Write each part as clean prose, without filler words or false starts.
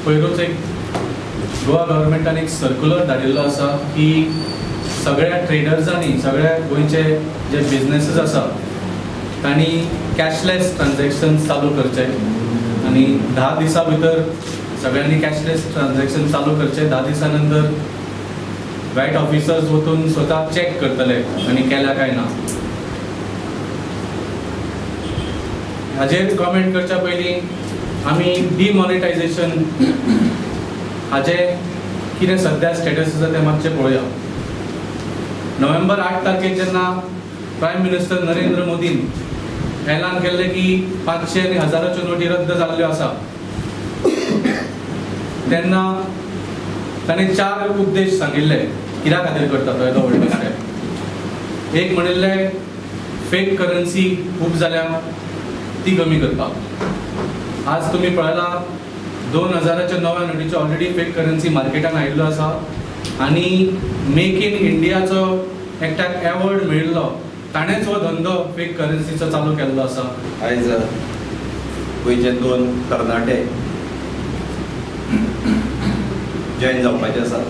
पयरूच एक गोवा गव्हर्मेंटान एक सर्क्युलर धाडिल्लो आसा की सगळ्या ट्रेडर्सांनी, सगळ्या गोंयचे जे बिजनेसीस आसा तांणी कॅशलेस ट्रान्झॅक्शन चालू करचे आनी 10 दिसां भितर सगळ्यांनी कॅशलेस ट्रान्झॅक्शन चालू करचे. 10 दिसां नंतर वॅट ऑफिसर्स वचून स्वता चॅक करतले आनी केल्या काय ना. हाजेर कॉमेंट करच्या पयलीं आमी डिमॉनिटायझेशन हाजें कितें सद्या स्टेटस आसा तें मातशें पळोवया. नोव्हेंबर 8 तारखेक जेन्ना प्रायम मिनिस्टर नरेंद्र मोदीन ऐलान केल्लें की 500 आनी 1000च्यो नोटी रद्द जाल्ल्यो आसा, तेन्ना ताणें 4 उपदेश सांगिल्ले कित्या खातीर करता तो येदो व्हडलो स्टेप. एक म्हणिल्लें फेक करन्सी खूब जाल्या ती कमी करपाक. आज तुमी पळयला 2000च्या नव्या नोटीच्यो ऑलरेडी फेक करन्सी मार्केटान आयिल्लो आसा आनी मेक इन इंडियाचो एकट्याक एवॉर्ड मेळिल्लो, ताणेंच हो धंदो फेक करन्सीचो चालू केल्लो आसा. आयज गोंयचे 2 तरणाटे जॉईन जावपाचे आसात.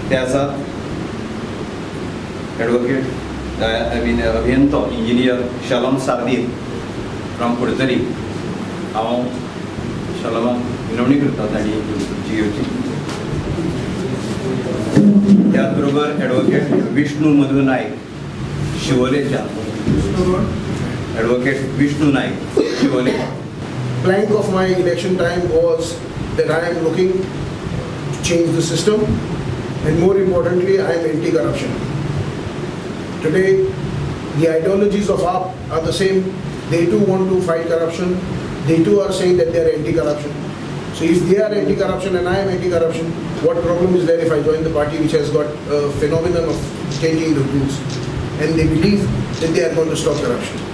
ते आसात एडवोकेट I mean अभियंतो engineer Shalom Sardinha from Curtorim. हांव शलमाक विनवणी करता तांणी तुमची घेवची. त्याच बरोबर एडवोकेट विष्णू मधू नायक शिवोलेच्या, advocate Vishnu Naik Siolim. Plank of my election time was that I am looking to change the system, and more importantly, I am anti-corruption. Today, the ideologies of AAP are the same. They too want to fight corruption. They too are saying that they are anti-corruption. So if they are anti-corruption and I am anti-corruption, what problem is there if I join the party which has got a phenomenon of changing the rules? And they believe that they are going to stop corruption.